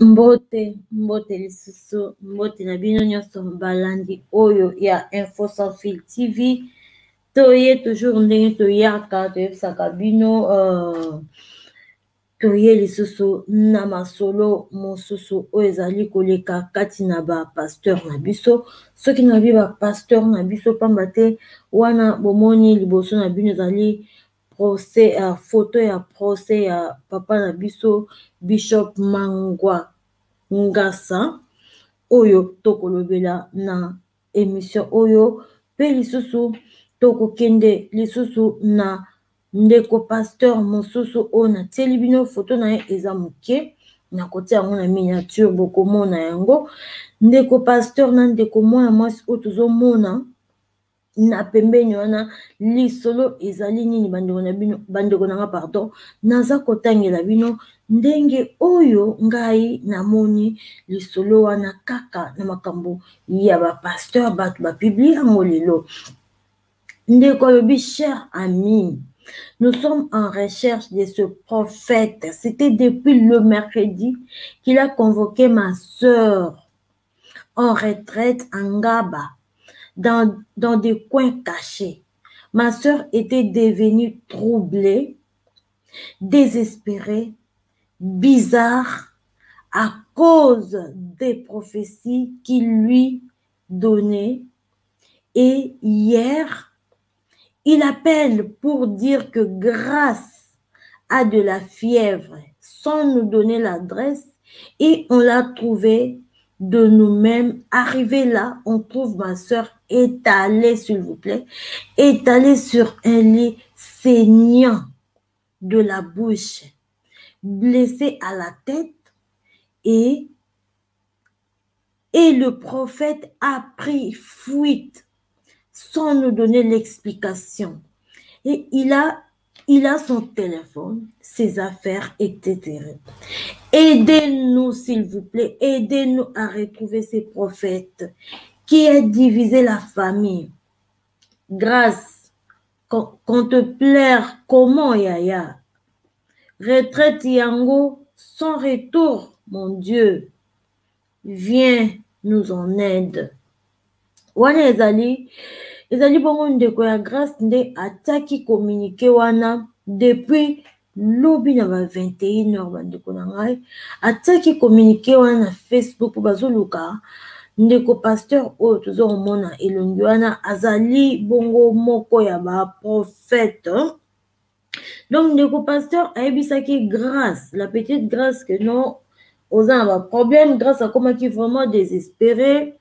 Mbote, mbote lisusu, mbote na bino nyonso balandi oyo ya Info Sans Fil TV. Toye toujours ndenge toyaka, toyebisaka bino toye lisusu na masolo mosusu oyo ezali koleka kati na ba pasteur na biso. Soki nalobi ba pasteur na biso pamba te wana bomoni liboso na bino ezali procès ya photo ya procès ya papa na biso Bishop Mangwa Ngasa oyo tokolobela na emission oyo pe lisusu tokokende lisusu na ndeko pasteur mosusu oyo natieli bino photo na ye eza moke, nakotia yango na miniature bokomona yango. Ndeko pasteur na ndeko mwana mwasi oyo tozomona na pembeni wana, lisolo ezali nini bandeko na bino, bandeko na nga pardon, naza kotangela bino ndenge oyo ngai namoni lisolo wana kaka na makambo ya ba pasteur, bato ba publie yango lelo. Ndeko alobi, cher ami, nous sommes en recherche de ce prophète. C'était depuis le mercredi qu'il a convoqué ma sœur en retraite à Ngaba, dans des coins cachés. Ma sœur était devenue troublée, désespérée, bizarre, à cause des prophéties qu'il lui donnait. Et hier, il appelle pour dire que Grâce a de la fièvre, sans nous donner l'adresse, et on l'a trouvée de nous-mêmes. Arrivé là, on trouve ma sœur étalée, s'il vous plaît, étalée sur un lit saignant de la bouche, blessée à la tête, et le prophète a pris fuite sans nous donner l'explication. Et il a son téléphone, ses affaires, et cetera. Aidez-nous, s'il vous plaît, aidez-nous à retrouver ces prophètes qui a divisé la famille. Grâce, qu'on te plaire comment, Yaya? Retraite Yango, sans retour, mon Dieu. Viens nous en aide. Wana ezali, ezali bongo ndeko ya Grâce nde atiaki communiqué wana depuis lobi na ba vingt et une heures, bandeko na ngai. Atiaki communiqué wana na Facebook po bazoluka ndeko pasteur oyo tozo komona elongi wana azali bongo moko ya ba prophète. Donc ndeko pasteur ayebisaki Grâce, la petite Grâce, que non, oza na ba problème. Grâce akomaki vraiment désespéré,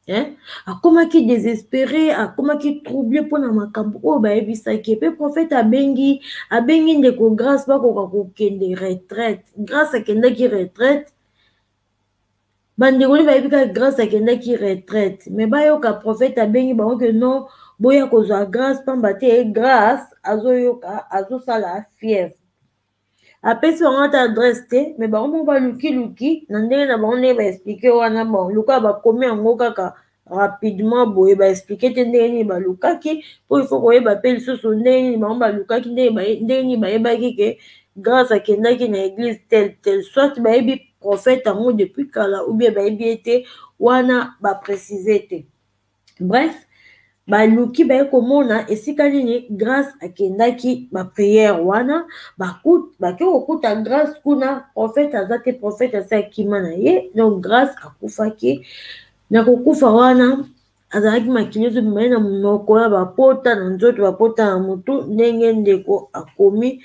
hein? Akomaki désespéré, akomaki troublé mpona makambo oyo bayebisaki. Pe prophète abengi ndeko Grâce bakoka kokende retraite. Grâce akendaki retraite. Bandeko nde bayebi kaka Grâce akendaki retraite, mais bayoka prophète abengi bango que non, boya kozwa Grâce pamba te Grâce azoyoka, azosala fièvre. Apesi bango ata adresse te, mais bango moko balukiluki na ndenge na bango ndenge baexplike wana. Bon, lokola bakomi yango kaka rapidement boye, baexplike te ndenge nini balukaki, po il faut koyeba pe lisusu ndenge nini bango balukaki, ndenge nini bayebaki ke Grâce akendaki na église tel tel, soit bayebi prophète yango depuis kala ou bien bayebi ye te, wana baprécise te. Bref, baluki baye komona esika nini Grâce akendaki ba prière wana, bake kokuta Grâce kuna, prophète aza te, prophète asi akima na ye. Donc Grâce akufaki. Na kokufa wana azalaki makili ezobima ye na monoko ya bapota na nzoto, bapota na motu, ndenge ndeko akomi.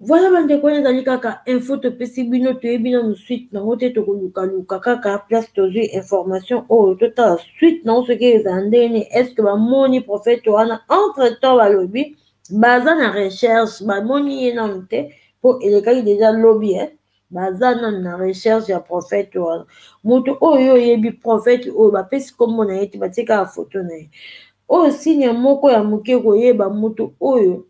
Voilà bandeko, wana ezali kaka info topesi bino, toyebi nanu suite nango te, tokolukaluka kaka place tozwi information oyo, totala suite nango soki ezala ndenge nini. Est-ce que bamoni prophète wana? Entre temps balobi baza na recherche, bamoni ye nanu te po elekaki déjà lobi, hein? Baza nanu na recherche ya prophète wana. Moto oyo oyebi prophète oyo bapesi kombo na ye te, batie kaka photo na ye. Oyo signe moko ya moke koyeba moto oyo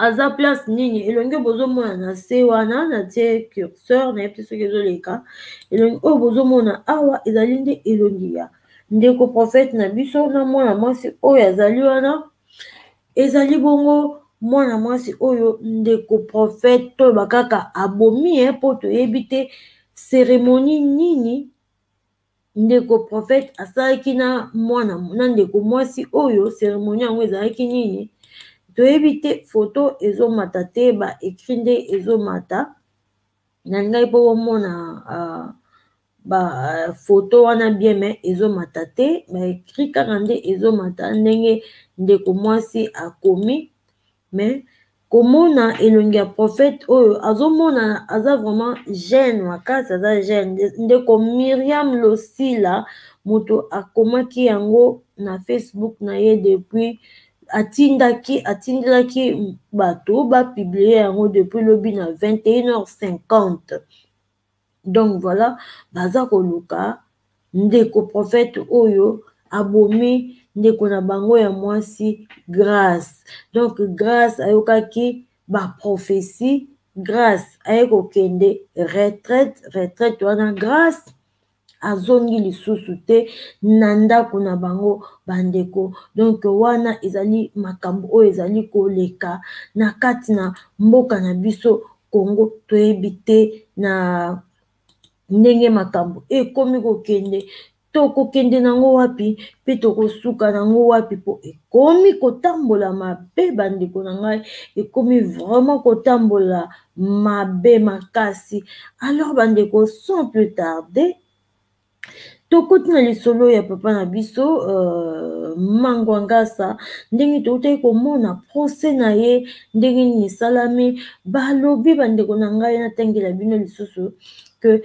aza place nini. Elongi oyo bozomona na se wana, natie curseur, nayebi te soki ezoleka. Elongi oyo bozomona awa ezali nde elongi ya ndeko prophète na biso na mwana mwasi oyo azali wana. Ezali bongo mwana mwasi oyo ndeko prophète toloba kaka abomi ye mpo toyebi te cérémonie nini ndeko prophète asalaki na mwana na ndeko mwasi oyo cérémonie yango ezalaki nini toyebi te foto ezomata te ba écrit nde ezomata nalingaki mpo bomona uh, ba euh, foto wana bien mais ezomata te ba écrit kaka nde ezomata ndenge ndeko mwasi akomi mais komona elongi ya prophète oyo azomonana aza vraiment jeune makasi aza jeune ndeko Myriam Losila moto akomaki yango na Facebook na ye depuis atindaki atindelaki bato bapublie yango depuis lobi na 21h50 donc voilà baza koluka ndeko prophète oyo abomi ndeko na bango ya mwasi Grâce donc Grâce ayokaki baprophétie Grâce aye kokende retraite retraite wana Grâce azongi lisusu te na ndako na bango bandeko donc wana ezali makambo oyo ezali koleka na kati na mboka na biso Congo toyebi te na ndenge makambo ekomi kokende tokokende nango wapi mpe tokosuka nango wapi mpo ekomi kotambola mabe bandeko na ngai ekomi vraiment kotambola mabe makasi alors bandeko sans plus tarder tokoti na lisolo ya papa na biso Mangwangasa ndenge toutaki komona procès na ye ndenge nini esalami balobi bandeko na ngai natangela bino lisusu que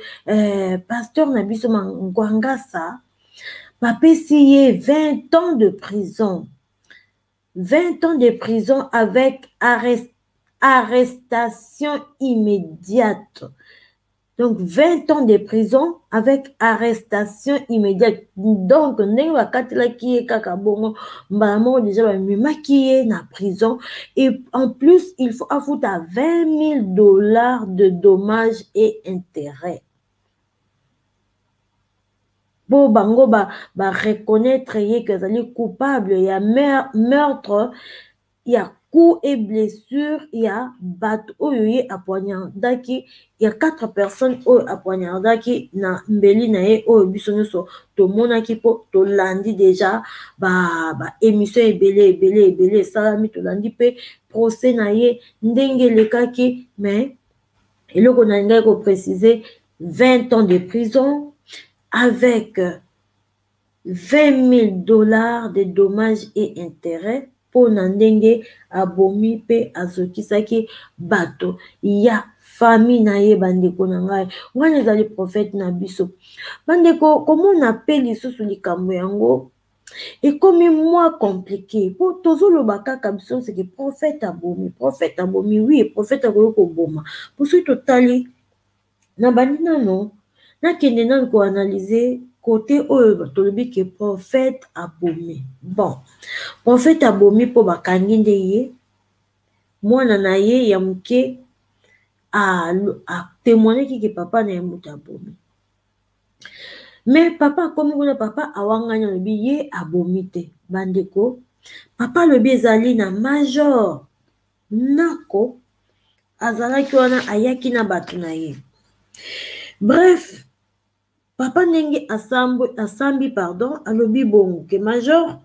pasteur na biso Mangwangasa bapesi ye 20 ans de prison 20 ans de prison avec arrestation immédiate. Donc 20 ans de prison avec arrestation immédiate. Donc ndenge bakatelaki ye kaka bongo mbala moko déjà bamemaki ye na prison et en plus il faut afuta 20 000 $ de dommages et intérêts. Mpo bango bareconnaître ye ke azali coupable ya meurtre, ya coup et blessure ya bato oyo ye apoignardaki, ya quatre personnes oyo apoignardaki na mbeli na ye oyo biso nyonso tomonaki mpo tolandi déjà baémission ba ebele ebele ebele esalami. Tolandi mpe procès na ye ndenge elekaki, mais eloko na ngai koprécise, 20 ans de prison avec 20 000 dollars de dommages et intérêts mpona ndenge abomi mpe azokisaki bato ya famille na ye. Bandeko na ngai, wana ezali prophète na biso. Bandeko, komona mpe lisusu likambo yango ekomi mwa compliqué mpo tozoloba kaka biso seke prophète abomi, prophète abomi. Oui, prophète akoki koboma mpo soki totali na bandi nano nakende nanu koanalyse kote oyo tolobi ke prophète abomi. Bon, prophète abomi mpo bakangi nde ye mwana na ye ya moke atémoignaki ke papa na ye moto abomi, mais papa akomi kuna, papa awangani, alobi ye abomi te. Bandeko, papa alobi ezali na major nako azalaki wana, ayaki na bato na ye. Bref, papa ndenge asambi, pardon, alobi bongo ke major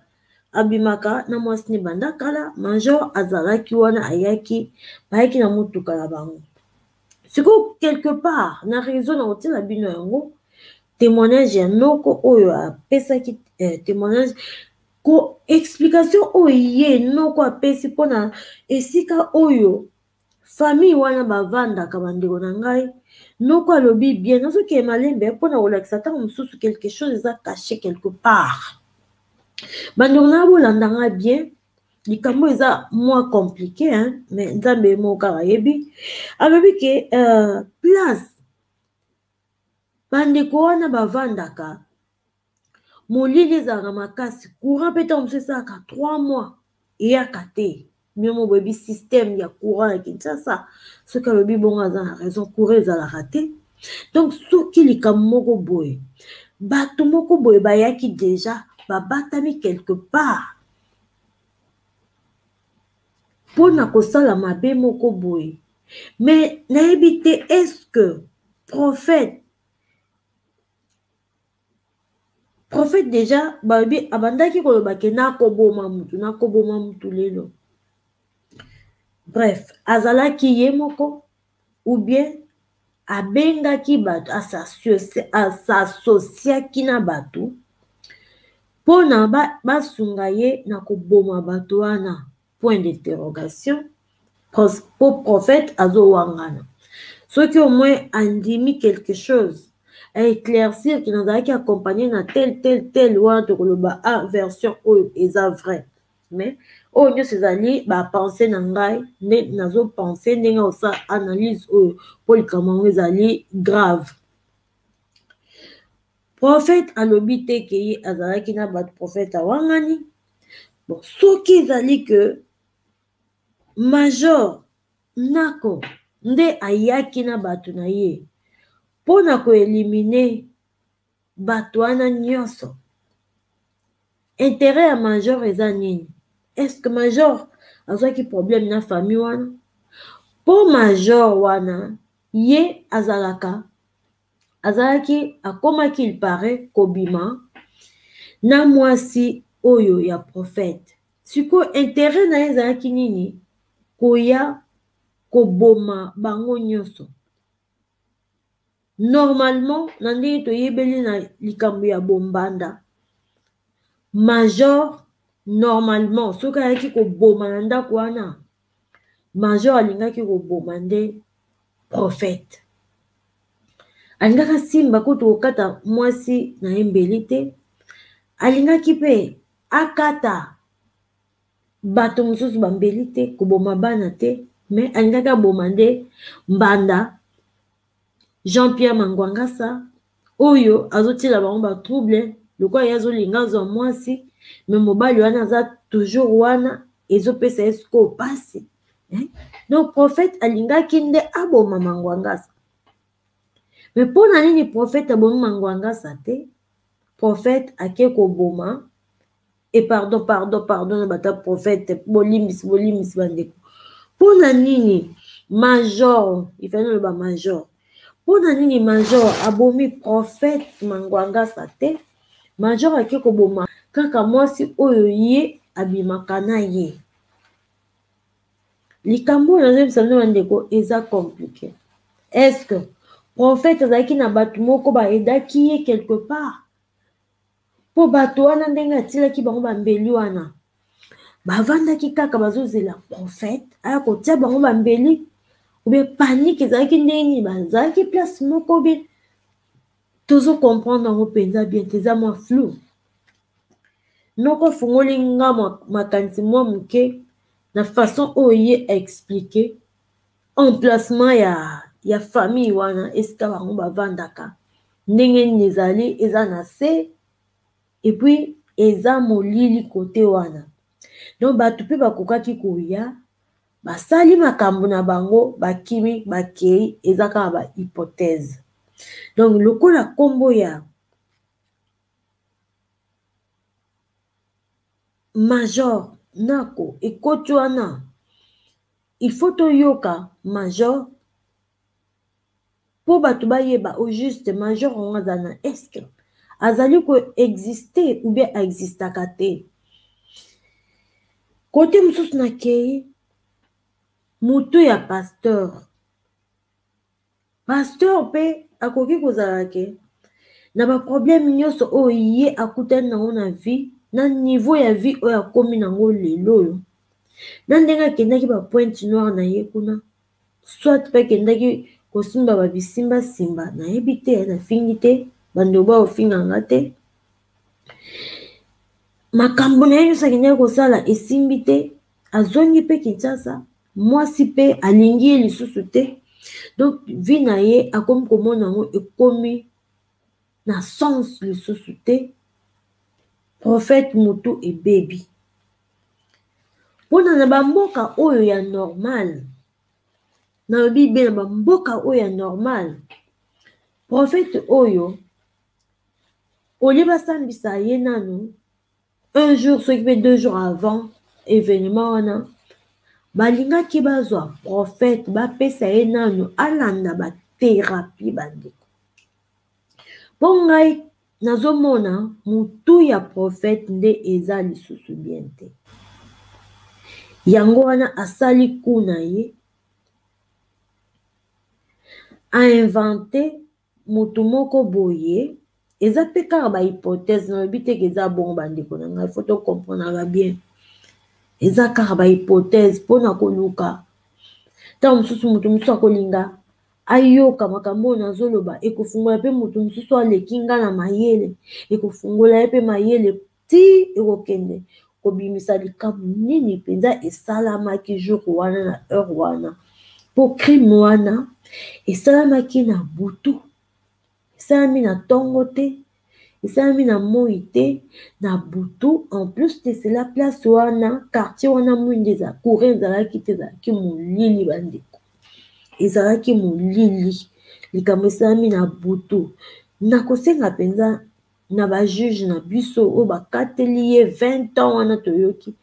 abimaka na mwasi ne banda kala. Major azalaki wana, ayaki, bayaki na motuka na bango. Sikoyo quelque part na réseau na kotiela bino yango témoignage ya noko oyo apesaki témoignage ko explication oyo ye noko apesi mpona esika oyo famille wana bavandaka. Bandeko na ngai, noko alobi bien, nazokende malembe mpona kolakisa ntango mosusu quelque chose eza caché quelque part. Bandeko na, bolanda nga bien, likambo eza mwa compliqué, hein? Mais Nzambe ye moko kaka ayebi. Alobi ke place bandeko wana bavandaka, molili ezalaka makasi, courant mpe ntango mosusu esalaka 3 mois eyaka te. Bino mo boyebi système ya courant ya Kinshasa. Soki alobi bongo, aza na raison, courant ezalaka te. Donc soki likambo moko boye, bato moko boye bayaki déjà, babatami quelque part. mpo na kosala mabe moko boye. Mais nayebi te est-ce que prophète prophète deja balobi abandaki koloba ke nakoboma mutu nakoboma mutu lelo. Bref, azalaki ye moko ou bien abengaki bato asasosiaki na bato mpo na basunga ye na koboma bato wana point d'interrogation po prophète azowangana soki au moins andimi quelque chose a éclaircir ke nazalaki accompagné na tel tel tel wana tokoloba a ah, version oyo eza vrai. Mais oyo nyonso ezali ba pensee na ngai nde nazo pense ndenge osala analyse oyo mpo likambo yango ezali grave. Prophète alobi te ke ye azalaki na bato, prophète awangani. Bon, soki ezali ke major Nako nde ayaki na bato na ye mpo na koelimine bato wana nyonso, interet ya major eza nini? Est ce que major azwaki problème na famille wana? Mpo major wana ye azalaka azalaki akomaki il paraît kobima na mwasi oyo ya prophète. Sikoyo interet na ye ezalaki nini? Koya koboma bango nyonso. Normalement na ndenge toyebeli na likambo ya bombanda, major normalement soki ayaki koboma na ndako wana, major alingaki koboma nde prophète. Alingaki asimba kutu kokata mwasi na ye mbeli te, alingaki mpe akata bato mosusu bambeli te, koboma bana te, mais alingaki aboma nde mbanda Jean-Pierre Mangwangasa oyo azotiela bango ba trouble lokola ye azolinga azwa mwasi mais mobali wana aza toujours wana ezopesa ye sikoyo pasi. Donc prophète alingaki nde aboma Mangwangasa. Mais mpo na nini prophète abomi Mangwangasa te? Prophète ake koboma et pardon pardon pardon na bata prophète bolimbisi bolimbisi bandeko. Mpo na nini major, il fallait naloba major, mpo na nini major abomi prophète Mangwangasa te? Major ake koboma kaka mwasi oyo ye abimaka na ye. Likambo oyo nazoyebisa bino bandeko eza compliqué. Est-ce que prophète azalaki na bato moko baedaki ye quelque part? Mpo bato wana ndenge atilaki bango bambeli wana, bavandaki kaka bazozela prophète aya kotia bango bambeli, ou bien panique ezalaki ndenge nini, bazalaki place moko bien, tozo comprendre yango mpenza bien te, eza mwa flou. Noko afungoli nga makanisi mwa moke na façon oyo ye a expliquer emplacement ya famille wana, esika bango bavandaka ndenge nini ezali, eza na se et puis eza molili kote wana. Donc bato mpe bakokaki koya basali makambo na bango, bakimi bakei, eza kaka ba hypothèse. Donc lokola kombo ya major Nako ekoti wana, il faut toyoka major mpo bato bayeba au juste major yango aza na, est-ce que azali koexiste ou bien aexistaka te. Kote mosusu nakei motu ya pasteur. Pasteur mpe akoki kozala ke na ba problème nyonso oyo ye akutani nango na vie, na niveau ya vie oyo akomi nango lelo oyo, na ndenge akendaki ba pointe noire na ye kuna, soit mpe akendaki kosimba ba bisimbasimba, nayebi te, nafingi te, bandeko baofinga nga te. Makambo na ye nyonso akendaki kosala esimbi te, azongi mpe Kinshasa, mwasi mpe alingi ye lisusu te. Donc vie na ye akomi komona yango ekomi na sens lisusu te. Prophète motu ebebi. Mpona na bamboka oyo ya normal, nalobi be na bamboka oyo ya normal, prophète oyo olie basambisa ye nanu un jour soki mpe 2 jours avant événement wana, Balingaki bazwa prophète bapesa ye nanu alanda ba therapie bandeko. Po ngai nazomona mutu ya prophète nde eza lisusu bien te. Yango wana asali coup na ye a inventer mutu moko boye eza pe kaka ba hypothèse nalobi te ke eza bongo bandeko na ngai faut to comprenaka bien eza kaka ba hypothèse mpona koluka ntango mosusu moto mosusu akolinga ayoka makambo oyo nazoloba ekofungola mpe moto mosusu aleki nga na mayele ekofungola ye mpe mayele ti ekokende kobimisa likambo nini mpenza esalamaki jour wana na heure wana mpo crime wana esalamaki na butu esalami na ntongo te esalami na moi te na butu en plus de cela place wana quartier wana mwinda eza courant ezalaki te ezalaki molili bandeko ezalaki molili likambo esalami na butu nakosenga mpenza na ba juge na biso oyo bakateli ye 20 ans wana toyoki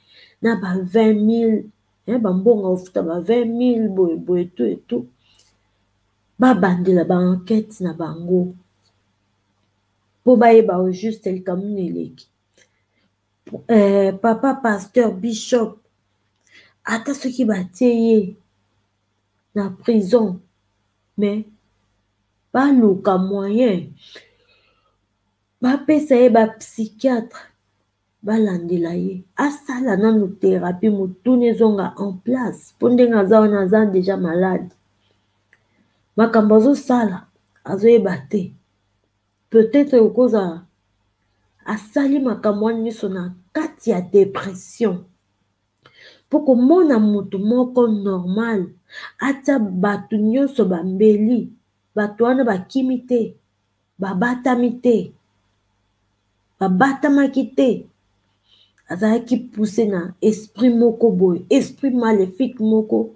na ba 20 000 bambongo akofuta ba 20 000 boye boye tout et tout babandela ba enquête na bango mpo bayeba au juste likambo nini eleki papa pasteur bishop ata soki batie ye na prison mais baluka moyen bapesa ye ba psychiatre balandela ye asala nanu therapie motuna ezonga en place mpo ndenge aza wana aza deja malade makambo azosala azoyeba te peut-être okozala asali makambo wana nyonso na kati ya depression mpo komona motu moko normal atia bato nyonso bambeli bato wana bakimi te babatami te babatamaki te azalaki pousse na esprit moko boye esprit maléfique moko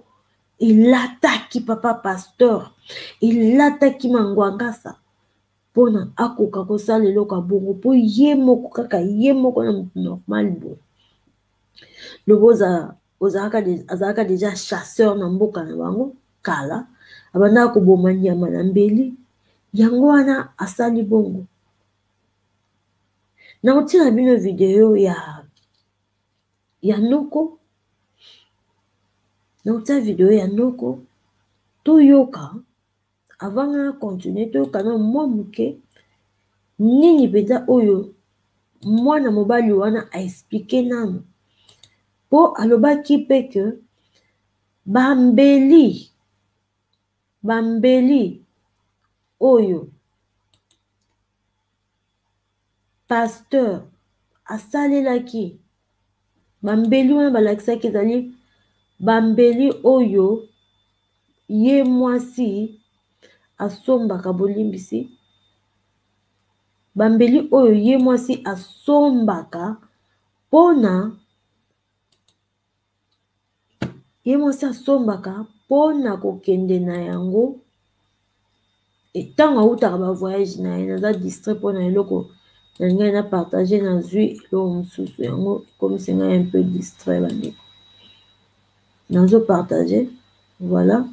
elataki papa pasteur elataki mangwangasa mpona akoka kosala eloko ya bongo mpo ye moko kaka ye moko na motu normal boye loba azalaka deja chasseur na mboka na bango kala abandaka koboma nyama na mbeli yango wana asali bongo nakotiela bino video ya noko nakotia video ya noko toyoka avant nga na continuer toyoka na mwa moke nini mpenza oyo mwana mobali wana aexplike nanu mpo alobaki mpe ke bambeli bambeli oyo pasteur asalelaki bambeli wana balakisaki ezali bambeli oyo ye mwasi asombaka bolimbisi bambeli oyo ye mwasi asombaka mpona Ye mwasi asombaka mpo na kokende na yango ntango awutaka ba voyage na ye. Naza distrait mpo na eloko nalingaki na partage, nazwi eloko mosusu yango ekomisi ngai un peu distrait bandeko. Nazo partage voilà,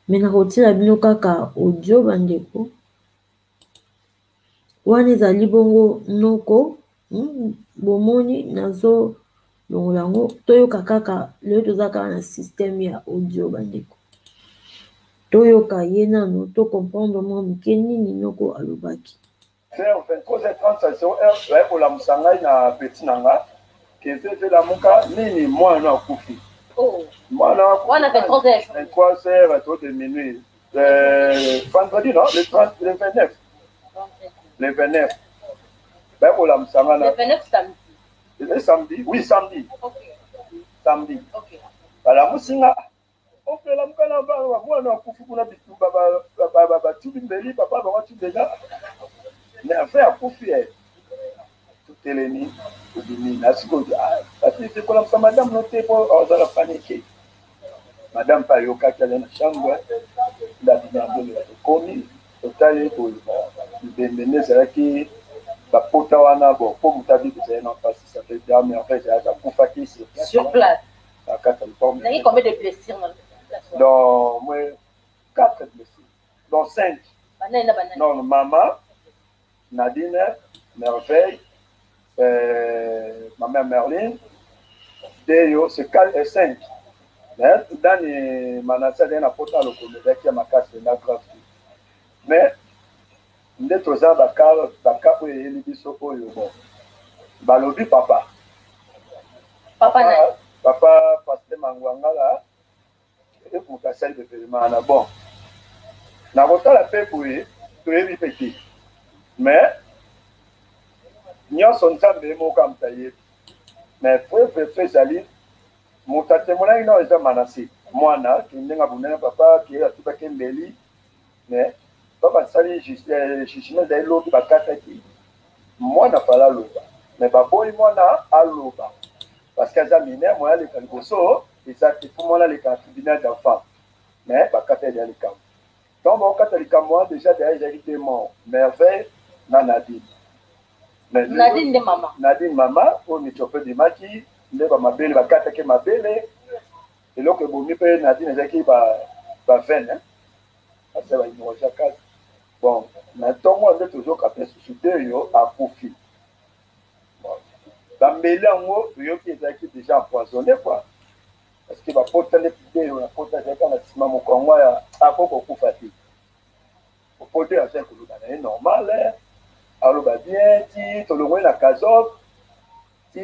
mais nakotiela bino kaka audio bandeko. Wana ezali bongo noko bomoni nazo longola yango toyoka kaka lelo toza kaka na système ya audio bandeko toyoka ye nanu to comprendre mwa moke nini noko alobaki. Vers 23h30 à 0h baye kolamusa ngai na petit na nga ke veve lamuka nini mwana akufi. Oh. Mwana wana 23h. 23h to de minuit. Vendredi non le 30 le 29. Le 29. Baye kolamusa nga na Le 29 samedi. Le samedi? Oui, samedi. Okay. Samedi. Okay. Balamusi nga okelamuka na bana mwana akufi kuna bitumba batubi mbeli papa bango atubi deja mais afin akufi ye totelemi tobimi na sikoyo basi kolamusa madame no te mpo azala panike madame mpe ayokaki aza na chambre nde abimi azolela tokomi totali boye bibembe nde ezalaki bapota wana bon mpo moto abiki ezali na mpasi ça fait mais en fait akufaki sur place na kati ya Nazaki combien de blessures na Donc, moi, quatre blessures. Donc, cinq. Banani na banani? Non, maman, Nadine, Merveille, ma mère Merline, Deyo, c'est quatre, cinq. Mais Dani Manasseh azali na pota lokolo ezalaki ya makasi na grave te. Mais nde toza baka baka oyo eyeli biso oyo, bon, balobi papa Papa nani? Papa pasteur Mangwangala moto asali bepelema wana. Bon, nakotala mpe boye, toyebi mpe te, mais nyonso Nzambe ye moko moto ayebi. Mais preuve mpe ezali, moto atemonaki nao eza Manase mwana ke ndenge abundani papa ke atubaki mbeli. Mais pa basali jugement ezali lobi, bakataki mwana fala aloba, mais baboyi mwana aloba parce que aza mineur, moya aleka liboso eza te, po mwana aleka na tribunal d'enfant. Mais bakata eza likambo, ntango bakokata likambo wana, déjà deya ezalaki deux morts, Merveille na Nadine. Mais Nadine nde mama? Nadine mama oyo mitiope ebimaki nde bamabele, bakataki mabele. Eloko ebomi mpe Nadine ezalaki baveine, asa bahémorragie kasi. Bon, na ntongo nde tozoka mpe susu te oyo akufi. Bambeli yango toyoki ezalaki déjà empoisonné quoi, parce que bapota nde oyo na pota ezalaki na nsima mokongo ya akoki kokufa te. Po te azali koloba na ye normal, aloba bien ti tolongoli na Kazov, ti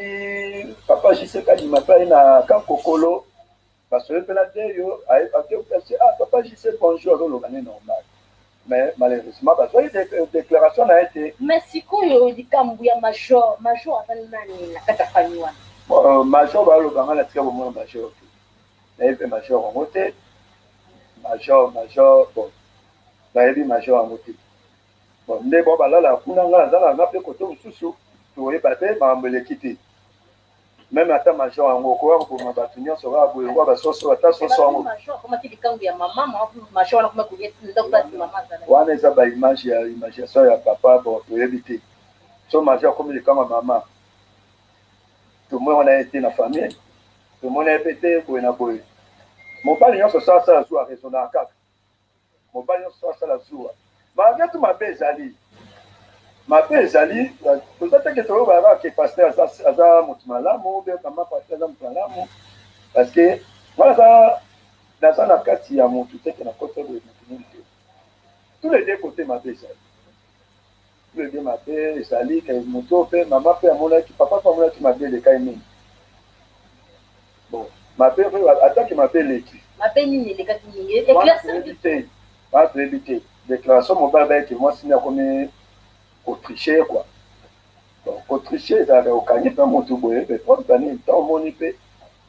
papa Jise Kadima mpe aye na Kankokolo, basoye mpe na Deyo. Ah, papa Jise, bonjour, azoloba ne normal, mais malheureusement bazwaki déclaration na ye te. Mais sikoyo likambo ya major, major aza nani na kati ya famille wana? Bon, major baloba, nga natika komona major te, nayebi mpe major yango te. Major, bon, nayebi major yango te. Bon, nde bo balala kuna, nga naza na nga mpe kote mosusu, toyeba te makambo eleki te. Même ata major yango okoya koboma bato nyonso kaka boye kwa basoso, ata soso yango. Major akomaki likambo ya mama, major wana akoma kolia ndako basi mama azalaki. Wana eza baimage ya imagination ya papa. Bon, toyebi te so major akomi likambo ya mama. Tomoni wana ye te na famille, tomoni ye mpe te boye na boye. Mobali nyonso so asala zuwa, raisonnaka kaka. Mobali nyonso so asala zuwa, malgré tout mabe ezali, mabe ezali. Toza teke toyoba kaka ke pasteur aza motu malamu, be mama pasteur aza motu malamu, parce que wana aza naza na kati ya motu teke na kota boye motu nini te. Tous les deux côtés mabe ezali, tous les deux mabe ezali. Moto mpe mama mpe amonaki, papa mpe amonaki mabe elekai mingi. Bon, mabe ataki, mabe eleki. Mabe nini elekaki mingi? Éclaircir te, wana toyebi te. Déclaration mobali bayeke mwasi nde akomi kotriche quoi. Donc kotriche ezalaka okangi mpe motu boye mpe problème nini? Ntango omoni mpe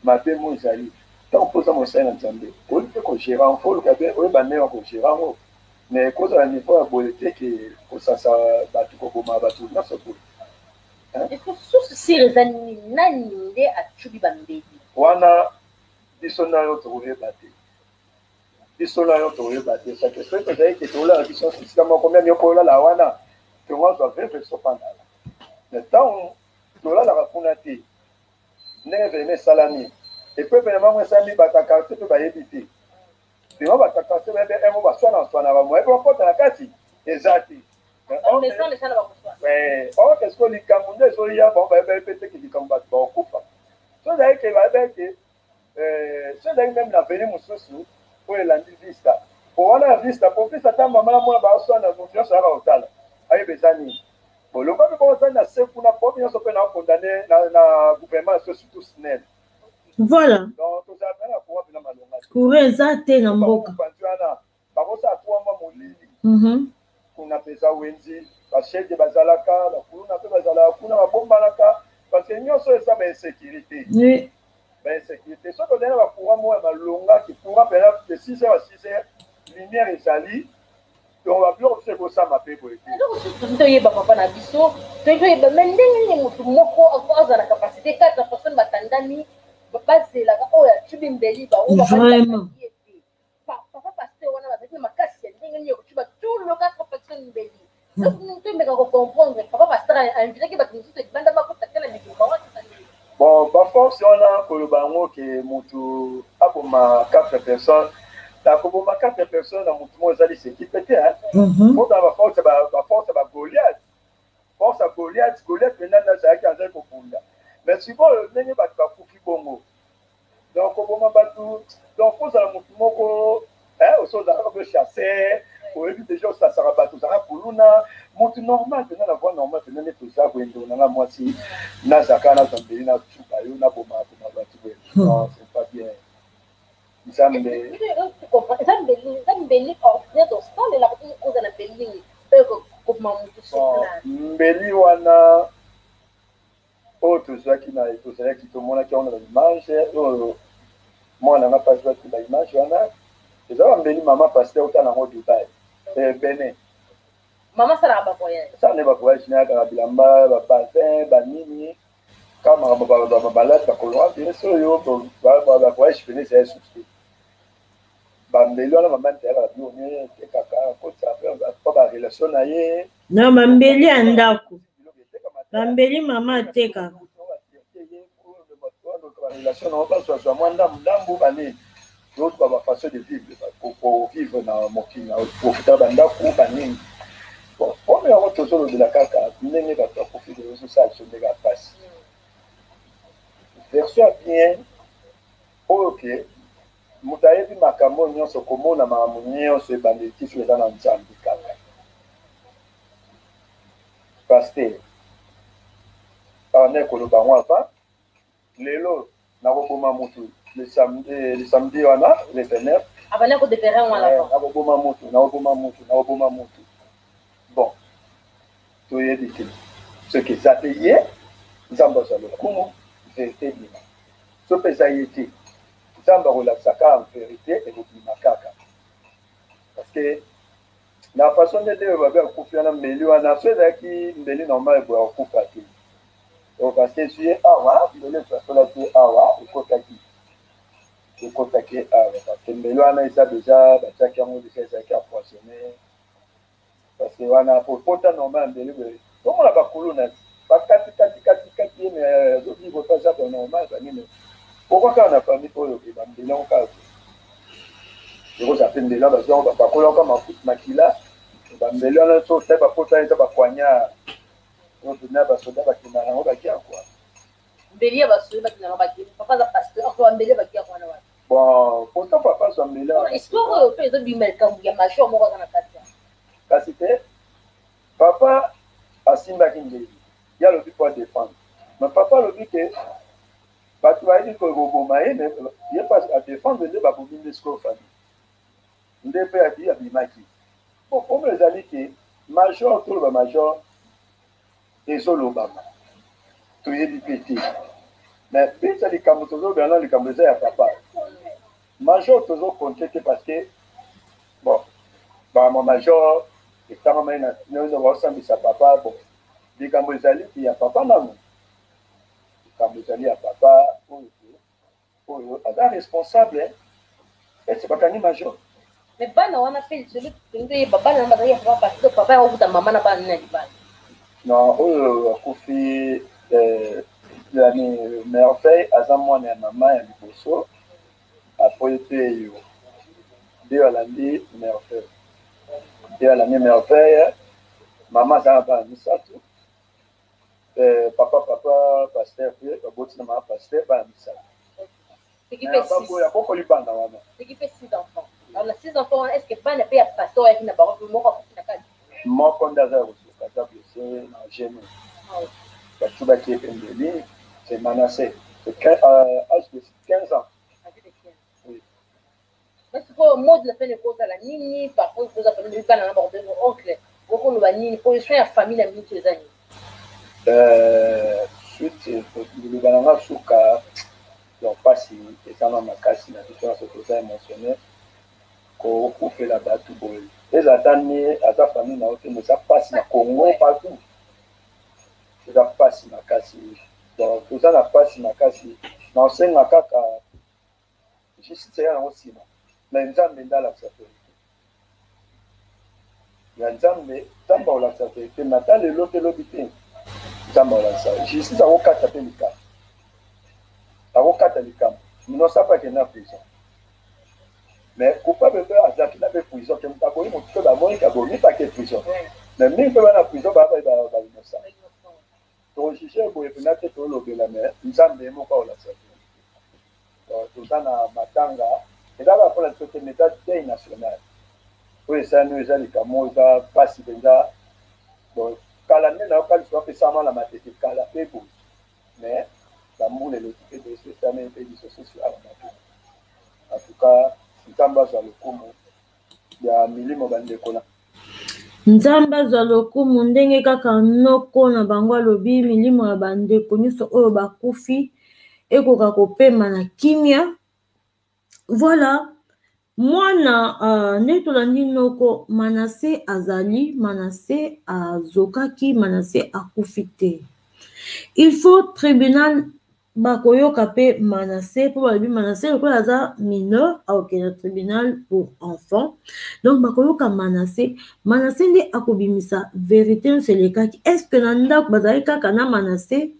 mabe mo ezali, ntango mpoza mosali na Nzambe, oyebi mpe kogérer yango, fo oluka mpe oyeba ndenge ya kogérer yango. Mais kozala niveau ya boye te ke kosasa bato, koboma bato nyonso boye. Source sûre eza nini? Nani nde acubi bambeli? Wana biso na yo tokoyeba te, biso na yo tokoyeba te. Sake soki tozali ke tolala biso esika moko, même yo kolala wana, tongazwa veve sopandala. Mais ntango tolalaka kuna te, ndenge événement esalami, et puis événement ngo esalami, bato ya quartier mpe bayebi te. Vraiment, bato ya quartier bayebi emo baswana-swana, bamoyebi bakota na kati eza te. Or est-ce que likambo nde ezoya, bango bayebi mpe te ke likambo bato bakokufa. So ezali ke bayebi ete so ezali même na avenue mosusu oyo elandi Vista, po wana ya Vista, po Vista ata mama na mwana baoswana, moto nyonso ayaka kotala, ayeba eza nini. Boloko mpe bozali na se kuna, po nyonso mpe nakondane na gouvernement so, surtout SNEL. Voilà. Donc tozala mpe na courant mpena malonga. Courant eza te na mboka. Bantu wana bakosala tuwa mwa molili. Kuna mpenza wenzi, bashege bazalaka, bakuluna mpe bazalaka kuna, babombanaka, parce que nyonso eza bainsécurité. Bainsécurité, soki ozali na bacourant moko ya malonga, ki courant mpena de 6 heures à 6 heures lumière ezali, donc babiloko biso ekosama mpe boye te. Eloko susu toyeba, papa na biso, toyeba me ndenge nini motu moko azala na capacité, quatre personnes batandami, bazelaka oyo acubi mbeli. Vraiment. Papa pasteur wana bazalaki na makasi ya ndenge nini ya kocuba tout le quatre personnes mbeli? Tomeka kocomprendre, papa pasteur ainvitaki bato mosusu ebanda bakota te na mikili bango. Bon, parfois Baforce wana, koloba yango ke motu aboma 4 personnes, na koboma 4 personnes na motu moko eza liseki pe te. Mpona baforce, baforce bagoliath, force ya Goliath. Goliath mpenza nde azalaki, azali kobunda. Mais sikoyo ndenge bato bakufi bongo, donc koboma bato, donc kozala motu moko oso ozalaka mpe chasseur, oyebi déjà osasaka bato, ozalaka kuluna, motu normal mpenza, na voie normal mpenza nde toza boye. Nanga mwasi nazaka, nazwa mbeli, natuka yo, naboma boma bato boye, non, c'est pas bien. Nzambe. Eza mbeli ordinaire tosalela, kozala mbeli nini oyo koboma motu? Mbeli wana oyo tozwaki na, tozalaki, tomonaki yango na baimage oyo mwana nga mpe azwaki baimage wana. Eza bambeli mama pasteur otala yango Dubai, Benin. Mama asalaka bavoyage? Asala nde bavoyage na kaka bilamba, babazin, banini, kaka makambo balati, bakolonga biso oyo bavoyage pene ezala susu te. Bambeli wana mama nteyaka biloko etekaka, kotisa mpo barelation na ye. Na bambeli ya ndako, bambeli mama atekaka. Barelation nango, bazwazwa mwa ndambu ndambu, banini, oyoka bafaçon de vivre, kovivre na mokili, profita bandako, banini. Bon, problème yango tozolobela kaka ndenge bato bakufi, ezosala biso ndenge ya pasi. Version ya bien oyo ke moto ayebi makambo nyonso, komona makambo nyonso ebandeli tiso, eza na Nzambe kaka. Pasteur abandaki koloba yango avant lelo nakoboma motu le samedi wana, le 29. Abandaki kodéclarer yango wana? Nakoboma motu, nakoboma motu, nakoboma motu. Bon, toyebi te soki eza te ye. Nzambe azwa lokumu, vérité ebima. So mpe eza ye te, Nzambe akolakisa kaka, vérité ekobima kaka. Parce que na façon nde oyo babe akufi wana, mbeli wana so ezalaki mbeli normal boye, akokufa te. Parce que ezwi ye awa, mbeli esasolaki ye awa, ekotaki awa. Parce que mbeli wana eza déjà batiaki yango déjà, ezalaki empoisonné. Parce que wana pota normal ya mbeli boye, tomona bakuluna bakati kati kati kati ye, mais azovivre mpe, aza bon, normal, banini. Pourquoi kaka na famille oyo bambeli yango kaka te? Ekozala mpe mbeli wana bazwi yango, bapakolaka mafuta, makila. Bambeli wana so osali bapota, eza bapoignard oyo mpena basoda bakendaka yango bakia kua. Mbeli ya basoda bakendaka bakia? Papa aza pasteur, akoba mbeli ya bakia wana wapi? Bon, pourtant papa azwa mbeli. Histoire oyo mpe ezobima, likambo ya major moko aza na kati. Kasi te, papa asimbaki mbeli, ye alobi po adéfendre. Mais papa alobi ke bato bayebi koboma ye, mais ye mpe adéfendre, nde babomi nde sikoyo famille nde mpe abi abimaki. Bon, problème ezali ke major, toloba major, ezolobama, toyebi mpe te. Mais bisa likambo tozolobela na likambo eza ya papa major, tozocompter te. Parce que bon, bama major etangamai na baosambisa papa. Bon, likambo ezali ya papa nanu, likambo ezali ya papa oyo te, oyo aza responsable ese bakangi major. Mais bana wana mpe lisolo tolingi toyeba, bana wana bazali ya papa parce que papa yango kuta mama na bana na libala. Non, oyo akufi yani Merveille aza mwana ya mama ya liboso. Apoye mpe yo nde alandi Merveille, nde alandi Merveille. Mama aza na bana misato. Papa pasteur mpe baboti na mama pasteur bana misato. Abokoli bana wana. Ce qui fait six enfants. Alors na six enfants wana, est ce que bana mpe ya pasteur oyaki na bango mpe moko akufi na kati? Moko nde aza ya kosuka, aza blessé na genou, batubaki ye pembeni. C'est Manassé, c'est âge de 15 ans. Oui. Sikoyo mot de la fin ekozala nini? Par contre koza famille, bana na bango, oncle, okoloba nini? Position ya famille na miniti eza nini? Suite, liloba na nga suka, donc mpasi ezanga makasi na biso nyonso, toza émotionné. Kokufela bato boye, eza ata nie, aza famille na yo te, eza mpasi na Congo partout, eza mpasi makasi. Donc toza na mpasi makasi. Na osenga kaka justice eya yango nsima, mais Nzambe nde alakisa vérité ya Nzambe. Nzambe akolakisa vérité, mais ata lelo te, lobi te, Nzambe akolakisa. Justice akokata mpe likambo. Bakokata likambo. Innocent mpe akende na prison. Mais coupable mpe azalaki na mpe prison ke moto aboyi moto mpe bamoni ke abomi mpe ake prison. Mais mingi mpe bana prison baa ba ba innocent. Tojuge boye mpenza te tolobela mais Nzambe ye moko akolakisa biso. Toza na matanga eza kaka mpona biso te mais eza deuil national. Oyo esalami oyo eza likambo oyo eza mpasi mpenza. Bon, kala nde nayoka lisolo apesama na matete kala mpe boye. Mais ba mbula eleki pe dossier esalemi pe lisosusu awa na kin. En tout cas Nzambe azwa lokumu ya milimo ba ndeko na. Nzambe azwa lokumu ndenge kaka noko na bango alobi milimo ya ba ndeko nyonso oyo bakufi ekoka kopema na kimia. Voilà mwana uh, nde tolandi noko Manase azali Manase azokaki Manase akufi te. Il faut tribunal bakoyoka mpe Manase mpo balobi Manase lokola aza mineur akokende na tribunal pour enfant donc bakoyoka Manase. Manase nde akobimisa verite nyonso elekaki. Est ce que na ndako bazalaki kaka na Manase?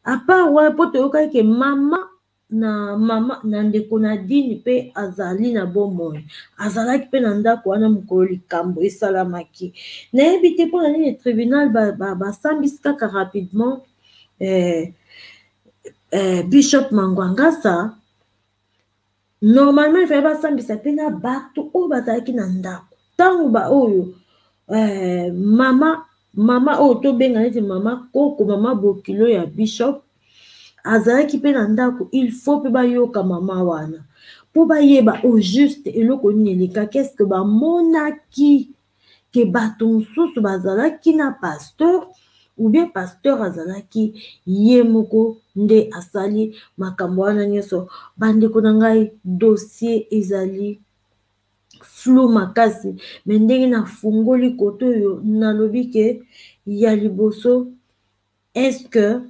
À part wana mpo toyokaki ke mama na mama na ndeko Nadine mpe azali na bomoi azalaki mpe na ndako wana mokolo likambo esalamaki nayebi te mpo na nini tribunal basambisi ba, ba kaka rapidement eh, eh, bishop Mangwangasa normalement ifale basambisa mpe na bato oyo bazalaki na ndako ntango baoyo eh, mama mama oyo tobenga neti mama koko mama bokilo ya bishop azalaki mpe na ndako il faut mpe bayoka mama wana mpo bayeba au juste eloko nini elekaki eske bamonaki ke bato mosusu bazalaki na pasteur ou bien pasteur azalaki ye moko nde asali makambo wana nyonso. Bandeko na ngai, dossier ezali flou makasi me ndenge nafungoli kote oyo nalobi ke ya liboso est-ce que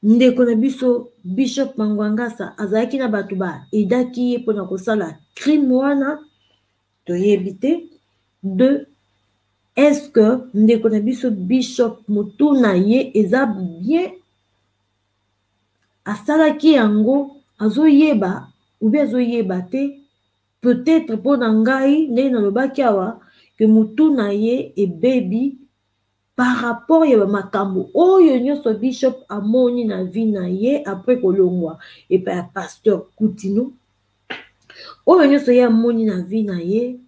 ndeko na biso Bishop Mangwangasa azalaki na bato ba aidaki ye mpona kosala crime wana toyebi te. Deux, est-ce que ndeko na biso Bishop motu na ye eza bien asalaki yango azoyeba ou bien azoyeba te? Peut-être mpo na ngai ndenge nalobaki awa ke motu na ye ebebi par rapport ya bamakambo oyo nyonso bishop amoni na vie na ye après kolongwa epai ya pasteur Kutino, oyo nyonso ye amoni na vie na ye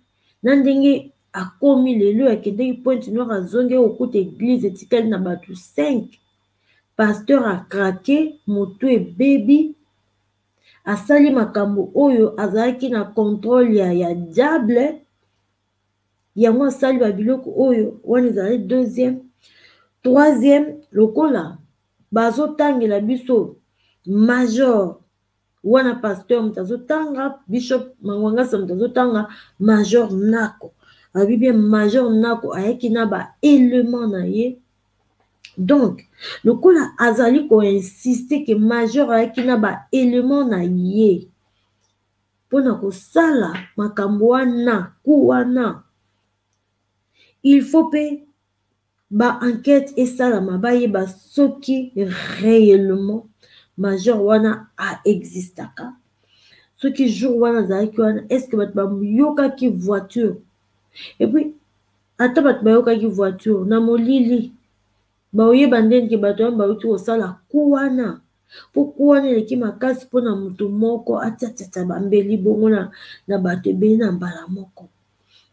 na ndenge akomi lelo akendeki Pointe Noire azongi kokuta eglise etikali na bato 5, pasteur akrake motu ebebi asali makambo oyo azalaki na contrôle ya, ya diable yango asali ba biloko oyo wana ezali deuxième. Troisième, lokola bazotangela biso major wana pasteur moto azotanga bishop Mangwangasa moto azotanga major Nako alobi bien major Nako ayaki na ba élément na ye. Donc lokola azali koinsiste ke major ayaki na ba élément na ye mpona kosala makambo wana ku wana, il faut mpe ba enquête esalama bayeba soki réellement major wana aexistaka, soki jour wana azalaki wana, est-ce que bato bayokaki voiture? Et puis ata bato bayokaki voiture na molili baoyeba ndenge bato wana bauti kosala ku wana, mpo ku wana eleki makasi mpona moto moko atiatiatia bambeli bongo na, na bato ebele na mbala moko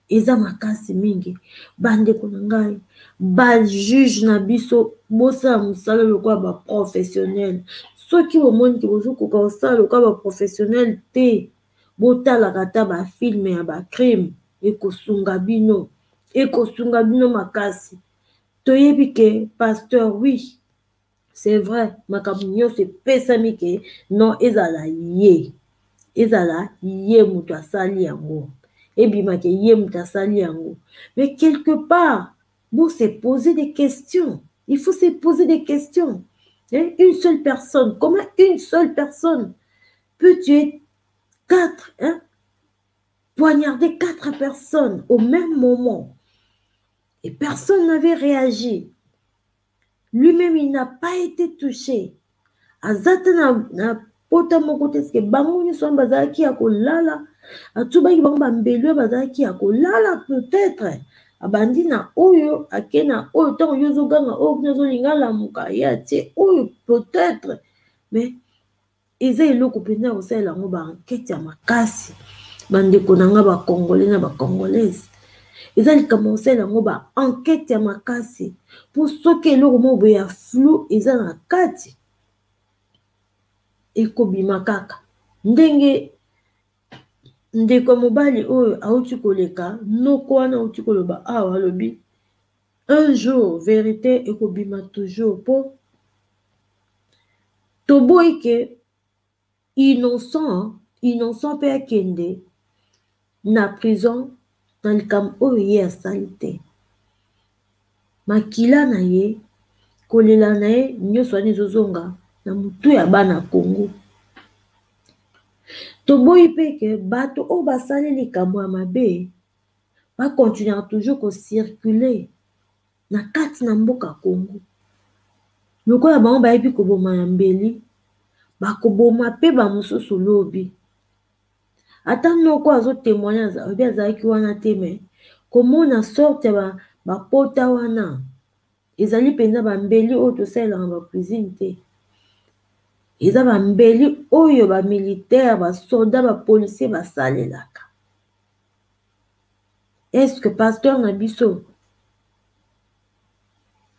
eza makasi mingi. Bandeko na ngai bajuge na biso bosala mosala lokola baprofessionnel. Soki bomoni ke bozokoka kosala lokola baprofessionnel te, botalaka ata bafilme ya bacrime, ekosunga bino, ekosunga bino makasi. Toyebi ke pasteur, oui c'est vrai, makambo nyonso epesami ke non ezala ye, ezala ye moto asali yango, ebima ke ye moto asali yango, mais quelque part bon se poser des questions, il faut se poser des questions, hein? Une seule personne, comment une seule personne peut tuer quatre, hein? Poignarder 4 personnes au même moment et personne n'avait réagi. Lui-même, il n'a pas été touché. Aza te na pota moko te, eske bango nyonso wana bazalaki ya kolala, atubaki bango bambeli oyo bazalaki ya kolala, peut-être abandi na oyo ake na oyo, ntango yo ozoganga oyo kuna azolinga alamuka, ye atie oyo peut-être. Mais eza eloko mpenza ya kosalela yango ba enquête ya makasi, bandeko na nga ba congolais na ba congolaise. Eza likambo ya kosalela yango ba enquête ya makasi, mpo soki eloko moko boye ya flou eza na kati, ekobima kaka. Ndenge ndeko ya mobali oyo auti koleka noko wana auti koloba awa, alobi un jour vérité ekobima toujours, mpo toboyi ke innocent mpe akende na prison na likambo oyo ye asali te. Makila na ye, kolela na ye nyonso wana ezozonga na motu ya bana Congo. Toboyi mpe ke bato oyo basali likambo ya mabe bakontinuer toujours kocirculer na kati na mboka Congo. Lokola bango bayebi koboma ya mbeli, bakoboma mpe bamosusu lobi. Ata noko azotémoigne, alobi azalaki wana te, me komona sorte ya bapota wana ezali mpenza bambeli oyo tosalelaka bacuisine te. Eza bambeli oyo bamilitaire, basoda, bapolisier basalelaka. Est-ce que pasteur na biso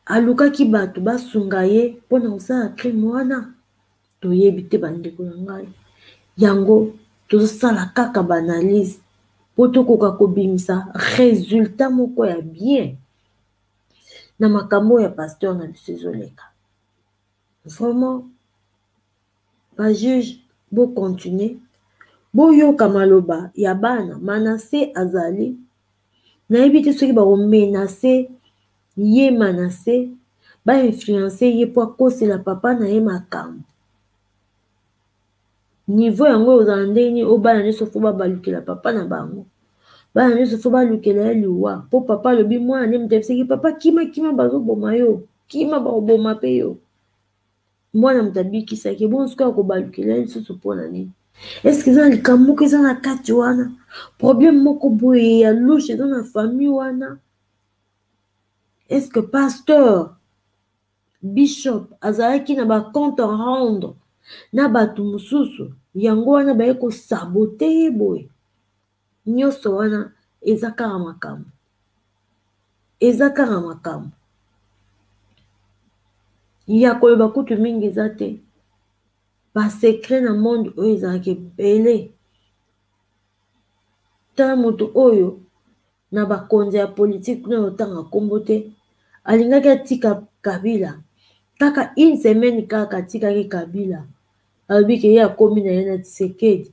alukaki bato basunga ye mpona kosala crime wana? Toyebi te, bandeko na ngai. Yango tozosala kaka baanalyse mpo tokoka kobimisa résultat moko ya bien na makambo oyo ya pasteur na biso ezoleka. Vraiment, bajuge, bocontinue boyoka maloba ya bana. Manase azali, nayebi te soki bakomenacer ye, Manase bainfluence ye mpo akosela papa na ye makambo. Niveau yango ozala ndenge nini? Oyo bana nyonso fo babalukela papa na bango, bana nyonso fo balukela ye liwa, mpo papa alobi mwana nde moto ayebisaki papa: "Kima, kima, bazoboma yo, kima, bakoboma mpe yo." Mwana moto abikisaki. Bongo sikoyo akobalukela ye lisusu mpona nini? Eske eza na likambo moko eza na kati wana, problème moko boye ya louche eza na famille wana? Est-ce que pasteur bishop azalaki na bacompte à rendre na bato mosusu, yango wana baye kosaboter ye boye? Nyonso wana eza kaka makambo, eza kaka makambo ya koloba kutu mingi eza te. Basecret na monde oyo ezalaka ebele. Tala moto oyo na bakonzi ya politike kuna, otanga nkombo te, alingaki atika Kabila kaka une semaine kaka. Atikaki Kabila, alobi ke ye akomi na ye na Tshisekedi.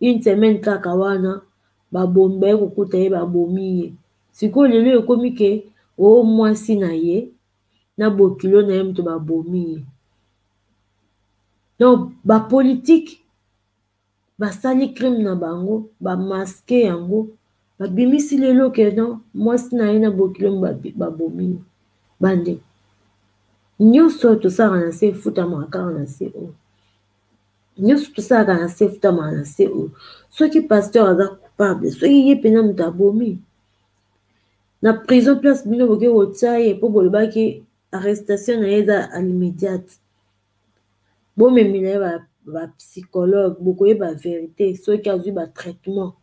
Une semaine kaka wana, babomi, baye kokuta ye, babomi ye. Sikoyo lelo ekomi ke o mwasi na ye na bokilo na ye moto babomi ye. Donc bapolitike basali crime na bango, bamasquer yango, babimisi lelo ke non, mwasi na ye na bokilo babomi ye. Bandeko, nyonso oyo tosalaka na se efutamaka kaka na se. Oyo nyonso tosalaka na se efutamaka na se oyo. Soki pasteur aza coupable, soki ye mpenza moto abomi, na prison place bino boke kotia ye, mpo bolobaki arrestation na ye eza à l'immédiate, bomemela ye bapsychologue, bokoyeba vérité. Soki azwi batraitement,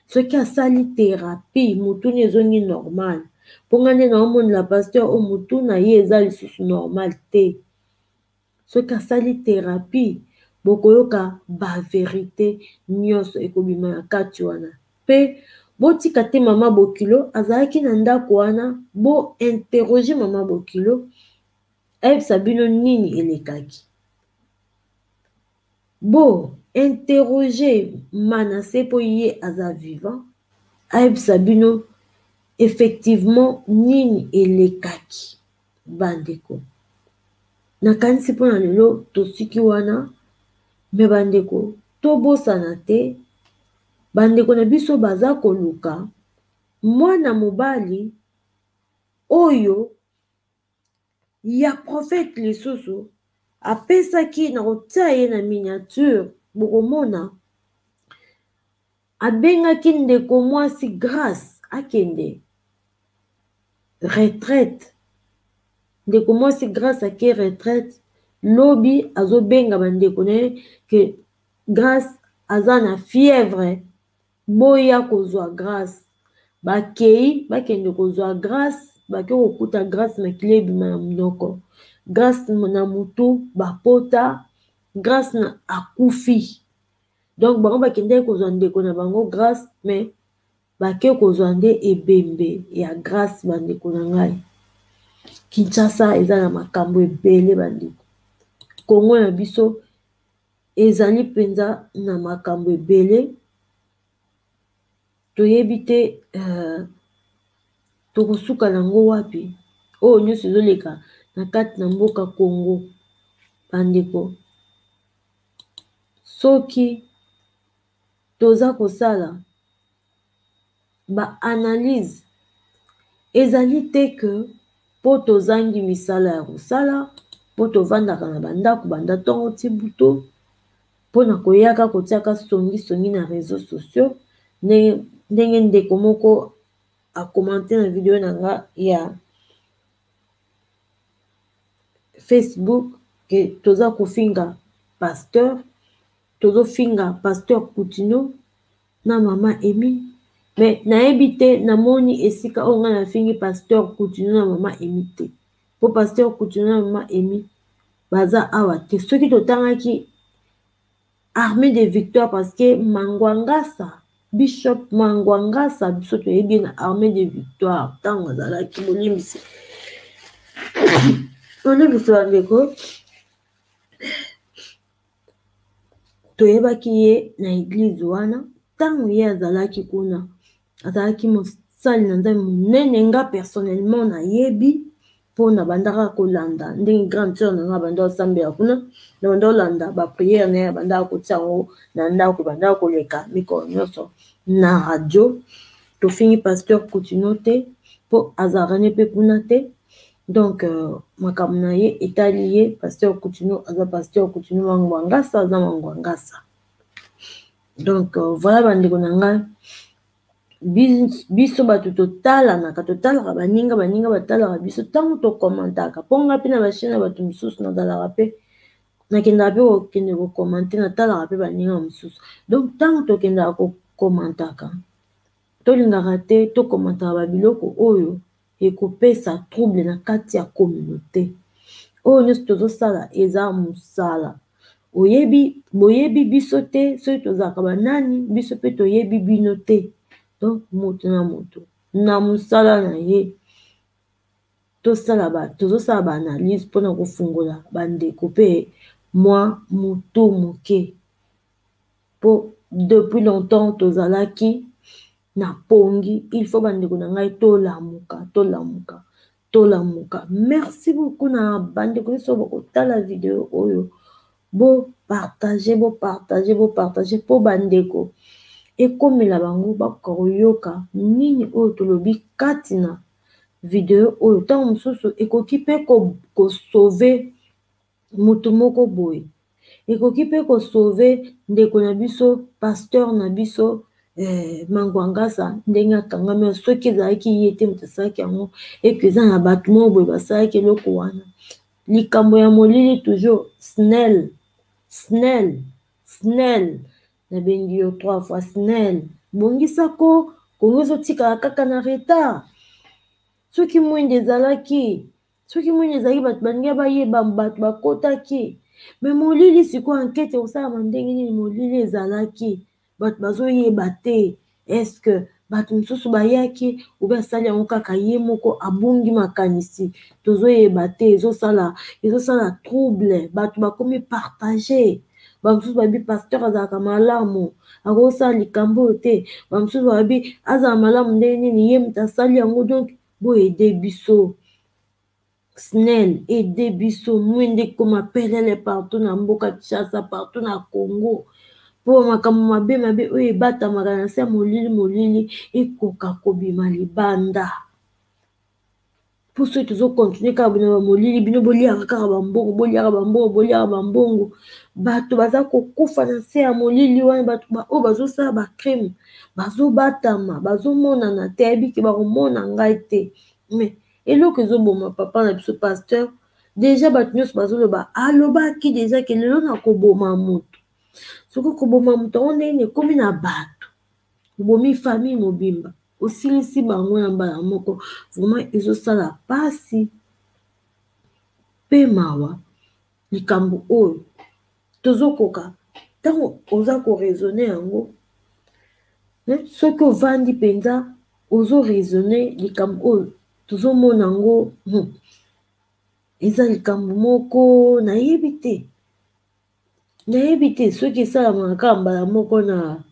soki asali thérapie, motuni ezongi normal. Mpo nga nde naomonela pasteur oyo, motu na ye eza lisusu normal te. Soki asali thérapie, bokoyoka bavérité nyonso ekobima na kati wana. Mpe botika te, mama bokilo azalaki na ndako wana, bointerroger mama bokilo, ayebisa bino nini elekaki. Bo interroger Manase mpo ye aza vivant, ayebisa bino effectivement nini elekaki. Bandeko, nakanisi mpona lelo tosiki wana. Me bandeko, tobosana te, bandeko na biso baza koluka mwana mobali oyo ya prophète lisusu. Apesaki na kotia ye na miniature, bokomona abengaki ndeko mwasi Grace akende retraite. Ndeko mwasi Grace ake retraite, lobi azobenga bandeko na ye ke Grace aza na fièvre, boya kozwa Grace. Bakei bakende kozwa Grace, bake kokuta Grace makila ebima na monoko, Grace na mutu bapota, Grace na akufi. Donc bango bakendaki kozwa ndeko na bango Grace, mais bake kozwa nde ebembe ya Grace. Bandeko na ngai, Kinshasa eza na makambo ebele bandeko. Congo na biso ezali mpenza na makambo ebele, toyebi te tokosuka nango wapi. Oyo nyonso ezoleka na kati na mboka Congo bandeko, soki toza kosala ba analyse ezali te ke mpo tozangi misala ya kosala, mpo tovandaka na bandako banda ntongo ti butu mpona koyaka kotiaka songisongi na réseaux sociaux, ndenge ndeko moko akommente na video na nga ya Facebook ke toza kofinga pasteur, tozofinga pasteur Coutinho na mama Emi. Mais nayebi te, namoni esika oyo ngai nafingi pasteur Coutinho na mama Emi te, po pasteur Coutinho na mama Emi baza awa te. Soki totangaki armée de victoire, parce que Mangwangasa, Bishop Mangwangasa, biso toyebi na armée de victoire ntango azalaki, bolimbisi bolimbisi bandeko, toyebaki ye na église wana ntango ye azalaki kuna, azalaki mosali na Nzambe monene. Nga personnellement nayebi mpo na bandaka kolanda ndenge grande sœur na nga banda osambela kuna, na banda olanda baprière na ye, bandaka kotia yango na ndako, bandaka koleka mikolo nyonso na radio. Tofingi pasteur Coutinho te mpo azalaka ne mpe kuna te. Donc makambo na ye etali ye. Pasteur Coutinho aza pasteur Coutinho Mangwangasa, aza Mangwangasa. Donc voilà bandeko na ngai, biso bato totalanaka, totalaka baninga, baninga batalaka biso ntango tokomantaka. Mpo nga mpe na bachaîne ya bato mosusu nazalaka mpe, nakendaka mpe kokende kokomante, natalaka mpe baninga mosusu. Donc ntango tokendaka kokomantaka, tolingaka te tokomantaka babiloko oyo ekopesa trouble na kati ya communauté. Oyo nyonso tozosala eza mosala. Oyebi, boyebi biso te soki tozalaka banani, biso mpe toyebi bino te. Donc moto na moto na mosala na ye, tosala tozosala baanalyse mpona kofungola bandeko mpe mwa motu moke, mpo depuis longtemps tozalaki na pongi. Il faut bandeko na ngai tolamuka, tolamuka, tolamuka. Merci beaucoup na bandeko nyonso bokotala video oyo. Bopartage, bopartage, bopartage mpo bandeko ekomela bango, bakoka koyoka nini oyo tolobi kati na video oyo. Ntango mosusu ekoki mpe kosauve motu moko boye, ekoki mpe kosauve ndeko na biso pasteur na biso Mangwangasa ndenge akangami. Soki ezalaki ye te moto asalaki yango, eke eza na bato moko boye basalaki eloko wana. Likambo ya molili toujours. SNEL, SNEL, SNEL, nabengi yo trois fois SNEL, bongisako Kongo ezotikala kaka na retard. Soki mwinda ezalaki, soki mwinda ezalaki, bato balingi bayeba bato bakotaki. Mais molili sikoyo, enquête ekosalama ndenge nini? Molili ezalaki, bato bazoyeba te. Est-ce bato mosusu bayaki obe asali yango kaka ye moko abungi makanisi? Tozoyeba te, ezosala trouble. Bato bakomi partage, bamosusu babi pasteur azalaka malamu, akosala likambo oyo te. Bamosusu babi azala malamu ndenge nini, ye moto asali yango? Donc boyede biso, SNEL aide biso, mwinda ekoma pelele partout na mboka Kinshasa, partout na Congo, mpo makambo mabe mabe oyo ebatamaka na se ya molili molili ekoka kobima libanda. Mpo soki tozokontinue kaka bino bamolili, bino boliaka kaka bambongo, boliaka bambongo, boliaka bambongo, bato baza kokufa na nse ya molili wana, bato oyo bazosala bacrime bazobatama, bazomonana te, ayebi ke bakomona ngai te. Mais eloko ezoboma papa na biso pasteur, deja bato nyonso bazoloba, alobaki deja ke lelo nakoboma moto. Soki koboma moto yango ndenge ekomi na bato, obomi famille mobimba, osilisi bango na mbala moko. Vraiment ezosala pasi pe mawa likambo oyo. Tozokoka ntango oza ko raisonner yango, soki ovandi mpenza ozo raisonner likambo oyo tozomona yango, eza likambo moko nayebi te. Nayebi te soki esalamaka kaka mbala moko na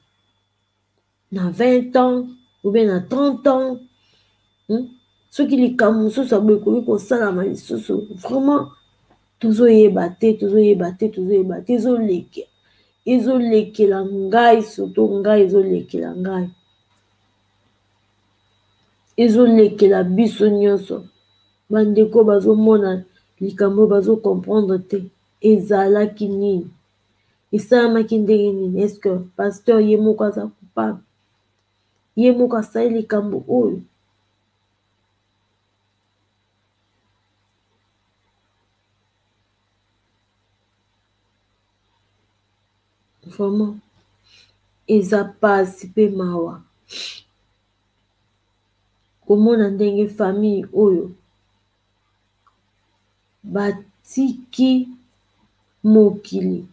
20 ans ou bien na 30 ans, soki likambo mosusu ya boye ekoki kosalama lisusu, vraiment tozoyeba te, tozoyeba te, tozoyeba te, ezolekela, ezolekela ngai, surtout ngai ezolekela ngai, ezolekela biso nyonso. Bandeko bazomona likambo bazo comprendre te, ezalaki nini, esalamaki ndenge nini? Est-ce que pasteur ye moko aza coupable, ye moko asali likambo oyo? Vraiment eza pasi pe mawa komona ndenge famille oyo batiki mokili,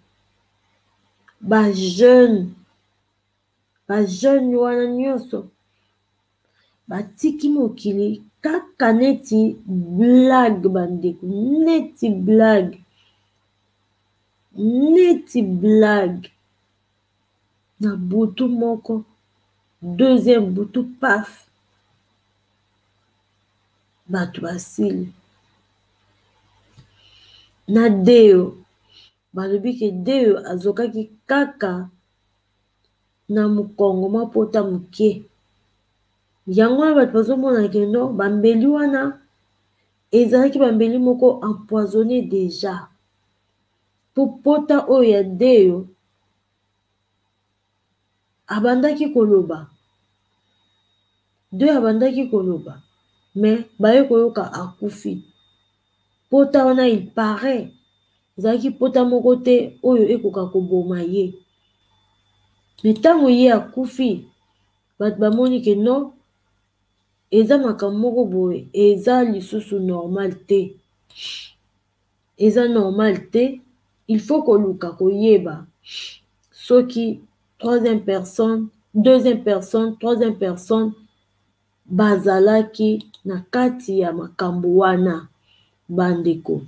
ba jeune, ba jeune wana nyonso batiki mokili kaka neti blague, bandeko, neti blague, neti blague. Na butu moko, deuxième butu, paf, bato basili. Na Deo balobi ke Deo azokaki kaka na mokongo mwa pota moke. Yango wana bato bazomona ke no bambeli wana ezalaki bambeli moko empoisonné déjà, po pota oyo ya Deo abandaki koloba, Deo abandaki koloba, mais baye koyoka akufi. Pota wana il paraît ezalaki pota moko te oyo ekoka koboma ye. Mais ntango ye akufi, bato bamoni ke non, eza makambo moko boye, eza lisusu normal te. Eza normal te, il faut koluka koyeba soki troisième personne, deuxième personne, troisième personne bazalaki na kati ya makambo wana, bandeko.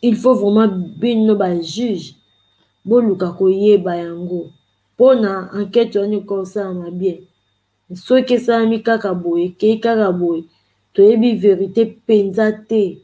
Il faut vraiment bino ba juge boluka koyeba yango mpona enquête wana ekosalama bien. Soki esalami kaka boye, ekei kaka boye, toyebi verite mpenza te.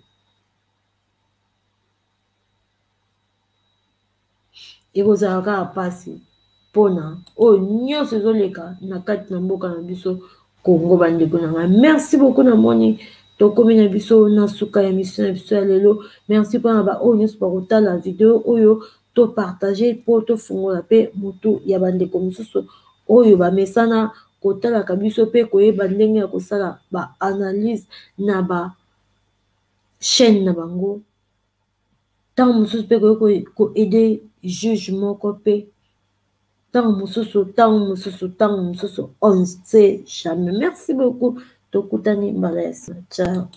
Ekozala kaka mpasi mpona oyo nyonso ezoleka na kati na mboka na biso Congo, bandeko na ngai. Merci beaucoup, namoni tokomi na biso na suka ya émission na biso ya lelo. Merci mpona baoyo nyonso bakotala video oyo, topartage mpo tofungola mpe motu ya bandeko mosusu oyo bamesana kotalaka biso mpe koyeba ndenge ya kosala ba analyse na ba chaîne na bango. Ntango mosusu mpe koki koaider juge moko mpe ntango mosusu, ntango mosusu, ntango mosusu, on ne sait jamais. Merci beaucoup, tokutani mbala ya nsima. Ciao.